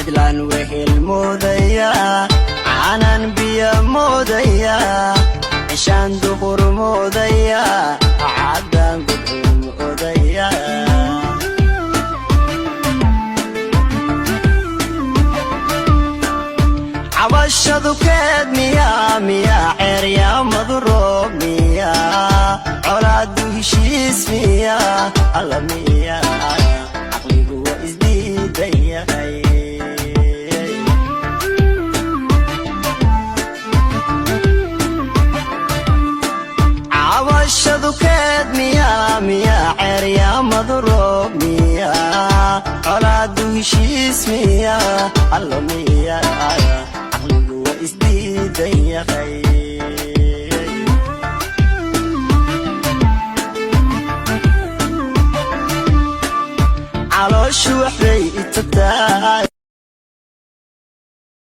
Cidlaan wehel moodaya, caanaan biyo moodaya, cishaan duqur moodaya, caddaan gudcur moodaya. Cabashadu keed miyaa, miyaa ceeryaamadu roob miyaa, colaadu heshiis miyaa, alla miyaa, caqligu waa isdiidan yahay. Cabashadu keed miyaa, miyaa ceeryaamadu roob miyaa, colaadu heshiis miyaa, alla miyaa, caqligu waa isdiidan yahay. Calooshu waxbay itagtaa.